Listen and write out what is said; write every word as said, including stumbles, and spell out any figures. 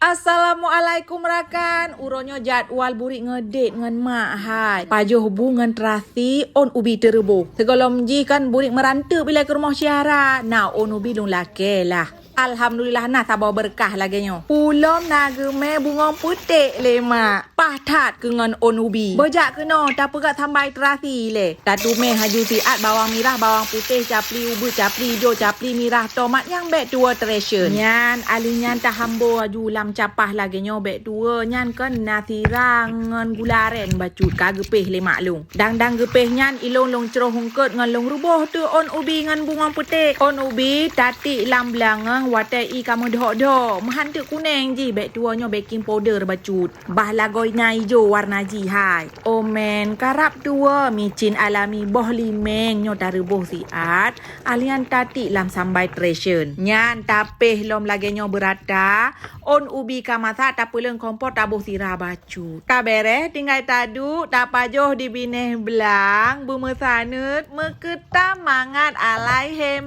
Assalamualaikum rakan. Uroe nyoe jadwal burit ngeudate ngon mak hai. Pajoh bu ngon terasi ôn ubi teureuboh. Sigohlom jih kan burit meuranteuek ilée keu rumoh syedara. Na ôn ubi lôn lakée lah. Alhamdulillah na saboh beureukat lagée nyoe. Ulôn na geumé bungong putéh lé mak. Paih that keu ngon ôn ubi. Beujak keunoe tapeugöt sambai terasi lé. Tateumé haju siat bawang mirah, bawang putéh, capli ubeut, capli ijo, capli mirah, tomat nyang bék tuwoe teureusyeun. Nyan, ali nyan tahambo haju lam capah lagée nyoe bék tuwoe, nyan kon na sira ngon gula aren bacut ka geupéh lé mak lôn. Dang-dang geupéh nyan ilôn lôn croh hungkot ngon lôn reuboh teuk ôn ubi ngon bungong putéh. Ôn ubi tatiek lam beulangöng watée ié ka meudhok-dhok, meuhan teuk kuneng jih bék tuwoe nyoe baking powder bacut. Bah lagoe na ijo warna jih hai. Omen karab tuwoe micin alami boh limeng nyoe tareuboh siat, ali nyan tatiek lam sambai teureusyeun. Nyan tapéh lom lagée nyoe beurata, ôn ubi ka masak tapeuleueng kompor taboh sira bacut. Ka béréh tinggai taduek tapajoh di binéh blang beumeusaneut meukeutam mangat alai hem.